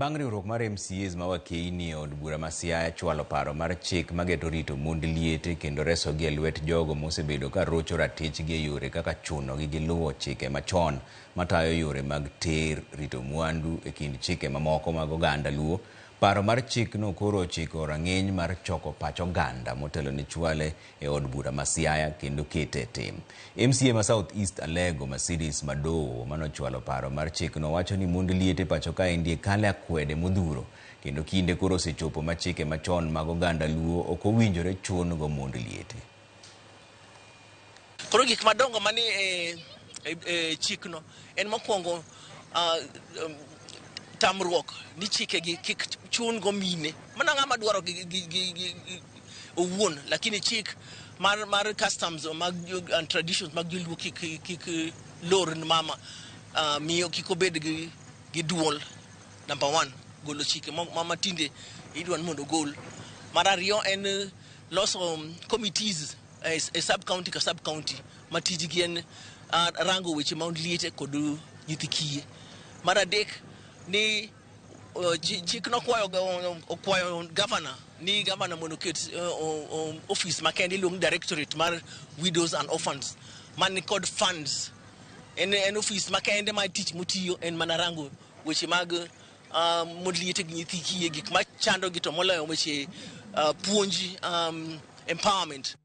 Bang' riwruok mar MCAs ma wakeini e od bura ma Siaya chwalo paro mar chik mageto rito mond liete kendo resogi e lwet jogo mosebedo ka rocho ratichgi e yore kaka chunogi gi luwo chike machon matayo yore mag ter, rito mwandu e kind chike mamoko mag oganda Luo. Paro mar chikno koro ochiko rang'iny mar choko pach oganda motelo ne chwale e od bura ma Siaya kendo kete e tim. MCA ma South East Alego Mercedes Madowo manochwalo paro mar chikno wacho ni mond liete pacho kaendi kale akwede modhuro kendo kinde koro osechopo ma chike machon mag oganda Luo ok owinjore chun go mond liete. Koro gik madongo mani e chikno en mokwongo tamruok ni chikegi kik chun go mine mana ng'ama dwaro gi owuon, lakini chik mar customs mag and traditions mag joluo kik lor mama miyo kik obed gi duol. Number one, golo chike ma matinde idwa ni mondo ogol. Mar ariyo en loso committees e sub county ka sub county ma tijgi en rango weche mag liete kod nyithi kiye. Mar adek ni chik nokwayo okwayo governor ni governor mondo oket office makende iluongo ni directorate mar widows and orphans man kod funds. En office makende ma tich motiyo en mana rango weche mag mond liete gi nyithi kiye, gik machando gi, to moloyo weche puonj, empowerment.